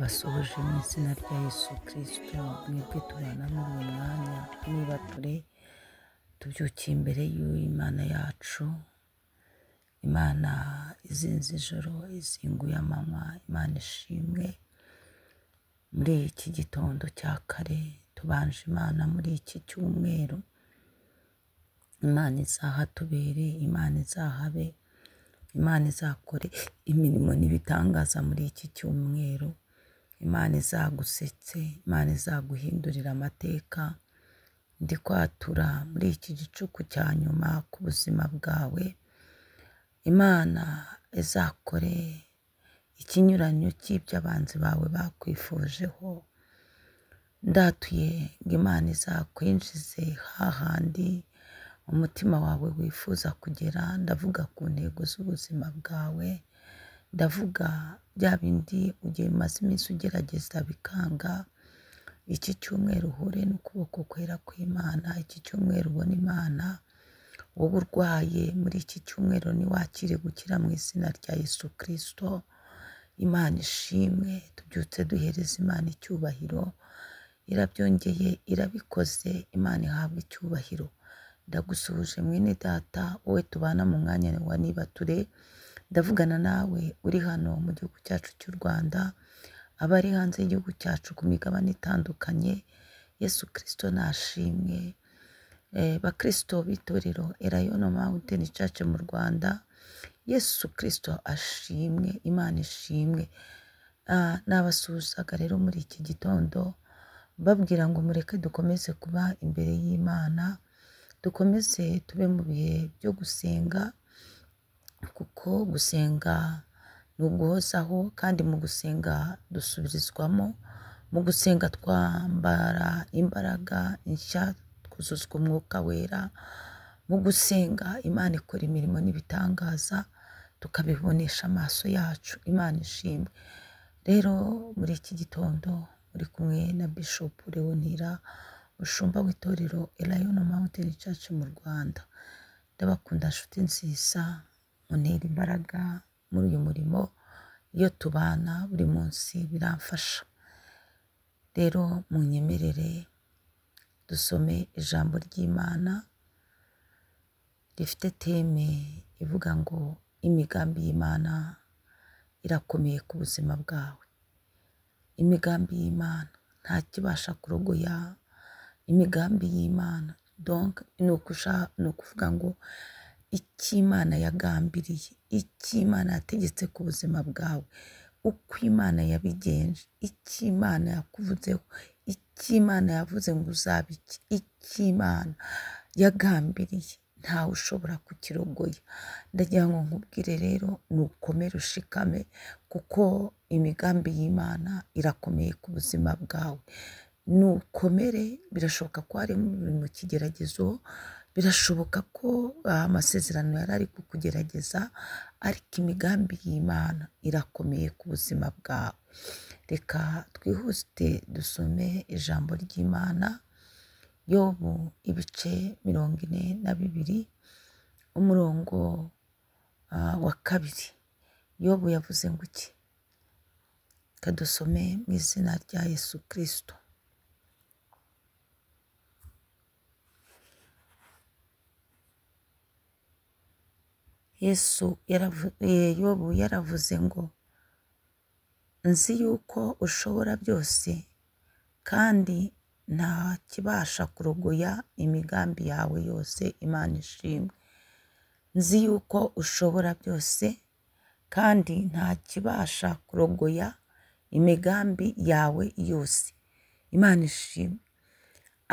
Ndabasuhuje mu izina rya Yesu Kristo, mwebwe tubana muri uyu mwanya. Niba ture tubyukiye imbere y'Imana yacu, Imana izinze ijoro izinguye amanywa, Imana ishimwe. Muri iki gitondo cya kare tubanje Imana muri iki cyumweru, Imana izahatubere, Imana izahabe, Imana izakore imirimo n'ibitangaza muri iki cyumweru, Imana izagusetse, Imana izaguhindurira amateka. Ndi kwatura muri iki gicuku cya nyuma ku buzima bwawe, Imana izakore ikinyuranyo cy'ibyo abanzi bawe bakwifujeho. Ndatuye ngo Imana izakwinjize hahandi umutima wawe wifuza kugera. Ndavuga ku ntego z'ubuzima bwawe, ndavuga bya bindi ugiye umaze iminsi ugerageza bikanga. Iki cyumweru uhure n'ukuboko kwera kw'Imana, iki cyumweru ubone Imana. Wowe urwaye muri iki cyumweru niwakire gukira mu izina rya Yesu Kristo. Imana ishimwe, tubyutse duhereza Imana icyubahiro, irabyongeye irabikoze, Imana ihabwe icyubahiro. Ndagusuhuje mwene data, wowe tubana mu mwanya wa nibature. Ndavugana nawe uri hano mu gihugu cyacu cy'u Rwanda, abari hanze y'igihugu cyacu ku migabane itandukanye. Yesu Kristo nashimwe. Bakristo b'itorero Elayono Mountain Church mu Rwanda, Yesu Kristo ashimwe, Imana ishimwe. Nabasuhuzaga rero muri iki gitondo babwira ngo mureke dukomeze kuba imbere y'Imana, dukomeze tube mu bihe byo gusenga, kuko gusenga ni uguhozaho, kandi mu gusenga dusubirizwamo, mu gusenga twambara imbaraga nshya, twuzuzwa umwuka wera. Mu gusenga Imana ikora imirimo n'ibitangaza, tukabibonesha amaso yacu. Imana ishimwe. Rero muri iki gitondo uri kumwe na Bishop Leonira, umushumba w'itorero Elayono Mountain Church mu Rwanda. Ndabakunda nshuti nziza, muntera imbaraga muri uyu murimo, iyo tubana buri munsi biramfasha. Rero munyemerere dusome ijambo ry'Imana rifite teme ivuga ngo imigambi y'Imana irakomeye ku buzima bwawe. Imigambi y'Imana nta kibasha kurogoya imigambi y'Imana. Donc ni ukuvuga ngo icyo Imana yagambiriye, icyo Imana yategetse ku buzima bwawe, uko Imana yabigenje, icyo Imana yakuvuzeho, icyo Imana yavuze ngo uzaba iki, icyo Imana yagambiriye ntawe ushobora kukirogoya. Ndagira ngo nkubwire rero, nukomere ushikame, kuko imigambi y'Imana irakomeye ku buzima bwawe. Nukomere, birashoboka ko hari mu kigeragezo, birashoboka ko amasezerano yari ari kukugerageza, ariko imigambi y'Imana irakomeye ku buzima bwawe. Reka twihute dusome ijambo ry'Imana, Yobu ibice 42 umurongo wa 2. Yobu yavuze ngo iki? Kadusome mu izina rya Yesu Kristo. Yesu Yobu yaravuze ngo nzi yuko ushobora byose, kandi nta kibasha kurogoya imigambi yawe yose. Imana ishimwe. Nzi yuko ushobora byose, kandi nta kibasha kurogoya imigambi yawe yose. Imana ishimwe.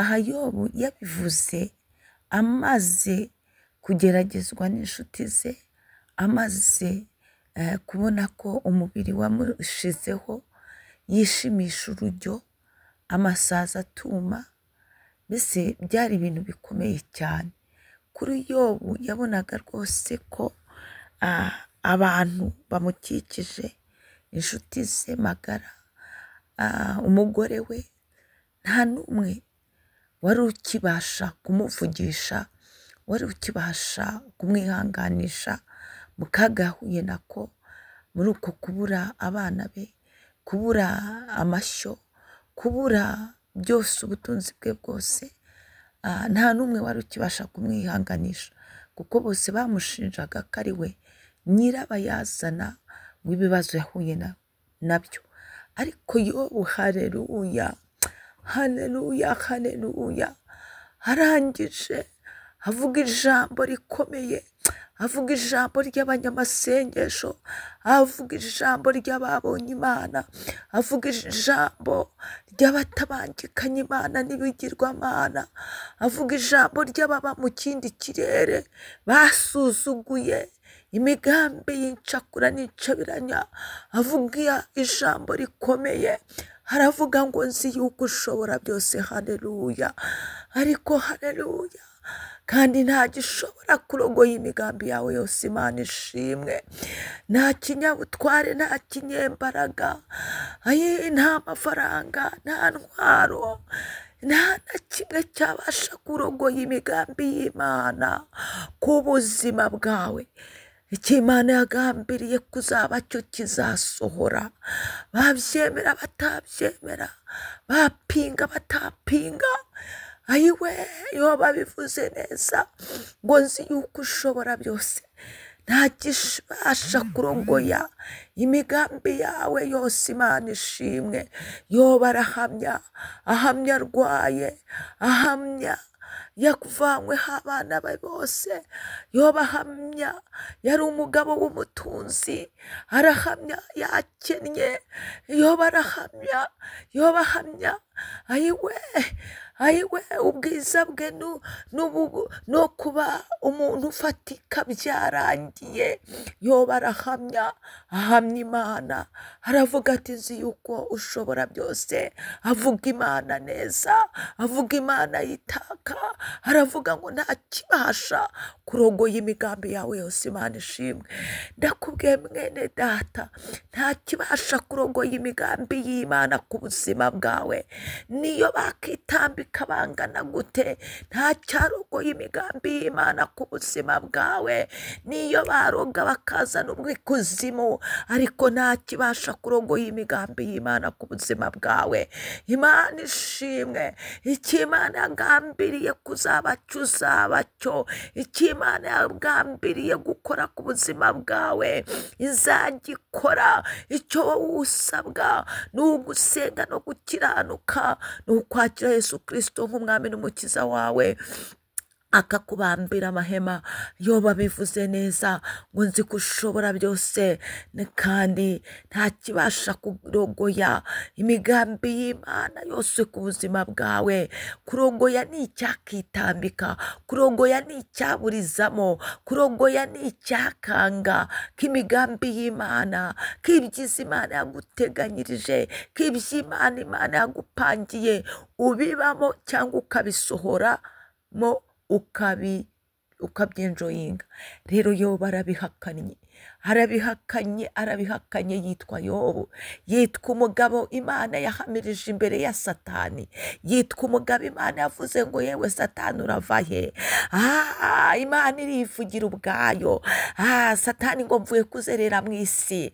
Aha Yobu yabivuze amaze kugeragezwa n'inshuti ze, amaze kubona ko umubiri wamushizeho, yishimisha urujyo, amasazi atuma, mbese byari ibintu bikomeye cyane kuri Yobu. Yabonaga rwose ko abantu bamukikije, inshuti ze magara, umugore we, nta n'umwe wari ukibasha kumuvugisha, wari ukibasha kumwihanganisha mu kaga yahuye nako, muri uko kubura abana be, kubura amashyo, kubura byose, ubutunzi bwe bwose. Nta n'umwe wari ukibasha kumwihanganisha, kuko bose bamushinjaga ko ari we nyirabayazana w'ibibazo yahuye nabyo. Ariko Yobu, haleluya, haleluya, haleluya, arangije avuga ijambo rikomeye, avuga ijambo ry'abanyamasengesho, avuga ijambo ry'ababonye Imana, avuga ijambo ry'abatabangikanya Imana n'ibigirwamana, avuga ijambo ry'ababa mu kindi kirere basuzuguye imigambi y'incakura n'incabiranya, avuga ijambo rikomeye, aravuga ngo nzi yuko ushobora byose, haleluya, ariko haleluya, kandi nta gishobora kurogoya imigambi yawe yose. Imana ishimwe. Nta kinyabutware, nta kinyembaraga, nta mafaranga, nta ntwaro, nta na kimwe cyabasha kurogoya imigambi y'Imana ku buzima bwawe. Icyo Imana yagambiriye kuzaba cyo kizasohora, babyemera batabyemera, bapinga batapinga. Ayiwe, iyo babivuze neza ngo nzi yuko ushobora byose, nta gishobasha kurogoya imigambi yawe yose. Imana ishimwe. Yoba arahamya, ahamya arwaye, ahamya yakuvanyweho abana be bose. Yoba ahamya yari umugabo w'umutunzi, arahamya yakennye. Yoba arahamya, yoba ahamya, ayiwe, ayiwe, ubwiza bwe no kuba umuntu ufatika byarangiye. Yoba arahamya, ahamya Imana, aravuga ati nzi yuko ushobora byose. Avuga Imana neza, avuga Imana yitaka, aravuga ngo nta kibasha kurogoya imigambi yawe yose. Imana ishimwe. Ndakubwiye mwene data, nta kibasha kurogoya imigambi y'Imana ku buzima bwawe. Niyo bakitambika bangana gute, nta cyarogoya imigambi y'Imana ku buzima bwawe. Niyo baroga bakazana ubwikuzimu, ariko nta kibasha kurogoya imigambi y'Imana ku buzima bwawe. Imana ishimwe. Icyo Imana yagambiriye kuzaba cyo uzaba cyo. Icyo Imana yagambiriye gukora ku buzima bwawe izagikora. Icyo wowe usabwa ni ugusenga no gukiranuka, ni ukwakira Yesu Kristo nk'umwami n'umukiza wawe, akakubambira amahema. Yoba bivuze neza ngo nzi ko ushobora byose, kandi nta kibasha kurogoya imigambi y'Imana yose ku buzima bwawe. Kurogoya ni icyakitambika, kurogoya ni icyaburizamo, kurogoya ni icyakanga k'imigambi y'Imana, k'ibyiza Imana yaguteganyirije, k'iby'Imana Imana yagupangiye, ubibamo cyangwa ukabisohoramo, ukabyinjoyinga. Rero Yobu arabihakanye, arabihakanye, arabihakanye. Yitwa Yobu, yitwa umugabo Imana yahamirije imbere ya Satani, yitwa umugabo Imana yavuze ngo yewe Satani urava he? Imana irivugira ubwayo. Satani ngo mvuye kuzerera mu isi.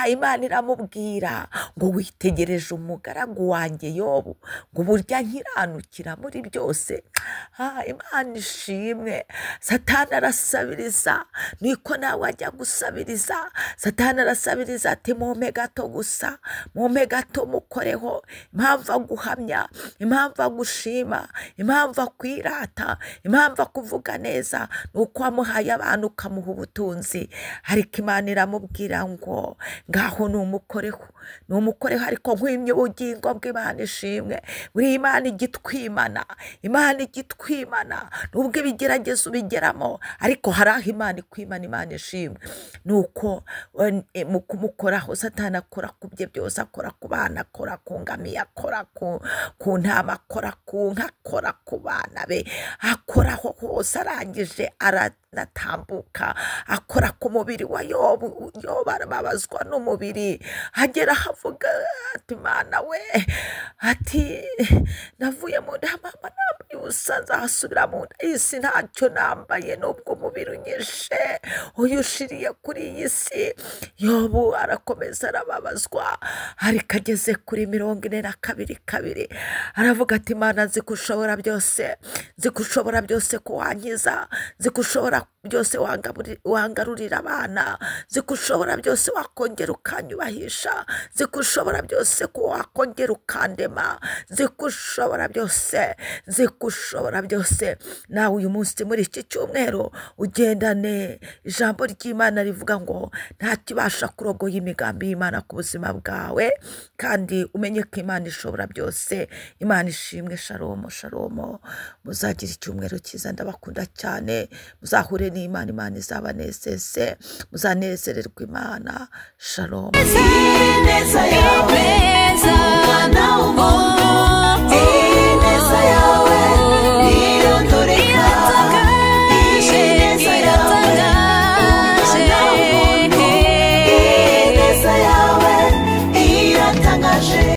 Imana iramubwira ngo witegereje umugaragu wanjye Yobu, ngo burya nkiranukira muri byose. Imana ishimwe. Satani arasabiriza, niko nawe ajya gusabiriza. Satani arasabiriza ati mumpe gato gusa, mumpe gato mukoreho. Impamvu aguhamya, impamvu agushima, impamvu akwirata, impamvu akuvuga neza, ni uko wamuhaye abantu ukamuha ubutunzi. Ariko Imana iramubwira ngo ngaho numukoreho, numukoreho, ariko nkwimye ubugingo bw'Imana ishimwe. Buri Imana igitwimana, Imana igitwimana, nubwo ibigeragezo ubigeramo, ariko hari aho Imana ikwimana. Imana ishimwe. Nuko mu kumukoraho, Satani akora ku bye byose, akora ku bana, akora ku ngamiya, akora ku ntama, akora ku nka, akora ku bana be, akoraho hose. Arangije aranatambuka akora ku mubiri wa Yobu. Yobu arababazwa n'umubiri, agera aho avuga ati Mana we, ati navuye mu nda ya mama nambaye ubusa, nzasubira mu nda y'isi ntacyo nambaye, nubwo umubiri unyishe uyu ushiriye kuri iyi si. Yobu arakomeza arababazwa, ariko ageze kuri 42:2 aravuga ati Mana nzi ko ushobora byose, nzi ko ushobora byose kuwankiza, nzi ko ushobora byose wangarurira abana, nzi ko ushobora byose wakongera ukanyubahisha, nzi ko ushobora byose ko wakongera ukandema, nzi ko ushobora byose, nzi ko ushobora byose. Nawe uyu munsi muri iki cyumweru ugendane ijambo ry'Imana rivuga ngo nta kibasha kurogoya imigambi y'Imana ku buzima bwawe, kandi umenye ko Imana ishobora byose. Imana ishimwe. Shalomo, shalomo. Muzagira icyumweru cyiza, ndabakunda cyane. Muzahure n'Imana, Imana izabanezeze, muzanezererwe Imana. Shalomo. Ineza yawe, Ineza. Umwana